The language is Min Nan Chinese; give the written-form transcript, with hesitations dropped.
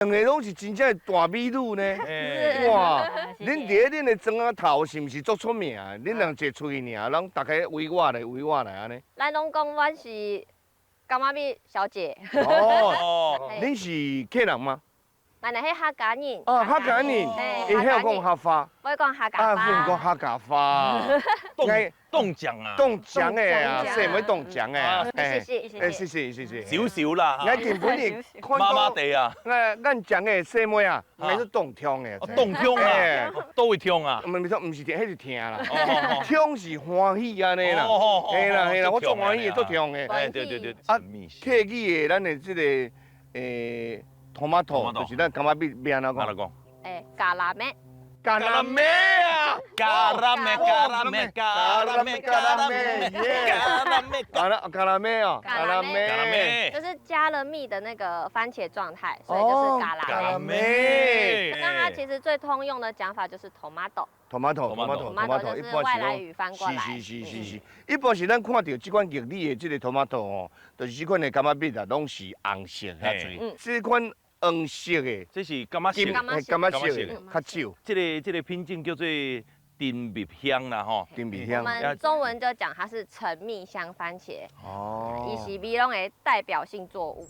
兩個攏是真正的大美女呢。哇！恁佇咧恁的莊仔頭是毋是足出名？恁人坐出去爾，攏逐家圍我來圍我來按呢。咱攏講阮是柑仔蜜小姐。哦，恁是客人嗎？咱是客家人。哦，客家人，伊曉講客話。會講客家話。啊，會講客家話。凍凍醬啊！凍醬的啊，細妹凍醬的啊。謝謝，哎，謝謝謝謝。少少啦。我根本你麻麻地啊。咱講的細妹啊，𠊎是凍痛的。凍痛啊？都會痛啊？毋是，毋是痛，彼是疼啦。痛是歡喜按呢啦。嘿啦嘿啦，我足歡喜的，足痛的。哎，對對對。啊，客語的咱的這個tomato 就是咱柑仔蜜欲按怎講？欸，咖啦咩？咖啦咩啊？咖啦咩？咖啦咩？咖啦咩？咖啦咩？咖啦咩？咖啦咖啦咩啊？咖啦咩？咖啦咩？就是加了蜜的那個番茄狀態，所以就是咖啦咩。那它其實最通用的講法就是 tomato。 tomato，tomato，tomato，就是外來語翻過來。是是是是是，一般是咱看著這款玉米的這個 tomato 吼，就是這款的柑仔蜜啊，攏是紅色較濟。這款黃色的，這是柑仔色，柑仔色的較少。這個品種叫做甜蜜香啦，吼。甜蜜香。我們中文就講它是橙蜜香番茄。哦。伊是美濃的代表性作物。